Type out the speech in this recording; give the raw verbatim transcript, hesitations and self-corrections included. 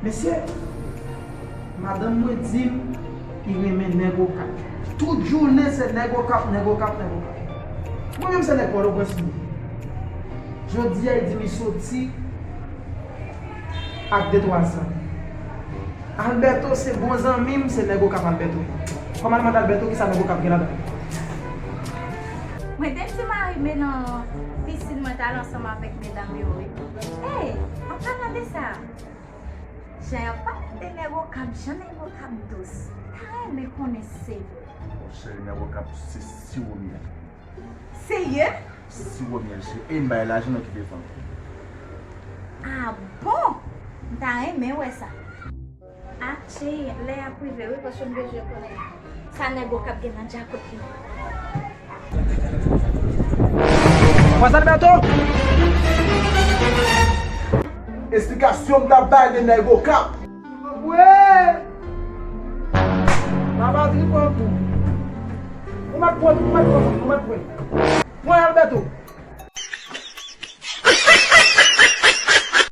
Mesye, madanm mwen di m li renmen nèg Okap. Tout jounen se nèg Okap, nèg Okap, nèg Okap. Mwen menm se nèg Pòtoprens m ye. Jodi a li di m li soti ak de twa zanmi. Alberto se bon zanmi m, se nèg Okap Alberto ye. Fò m al mande Alberto kisa nèg Okap gen ladan l. Mwen te di mari m nan pisin mwen t al ansanm avèk medam yo wi. Ey, an palan de sa, jan y ap pale de nèg Okap, jan nèg Okap dous. M ta renmen konnen se vre. Monchè, nèg Okap se siwo myèl. Serye? Siwo myèl, se e m bay lajan nou ki defann. Ah bon? M ta renmen wè sa. Ah cheri, lè a ap rive wi paske m bezwen konnen sa nèg Okap gen nan djakout li. Wè sa Alberto? Esplikasyon m t ap bay de nèg Okap. Wè! Baba trip an tou. Ou mèt pran, ou mèt pran, ou mèt pran. Pran Alberto.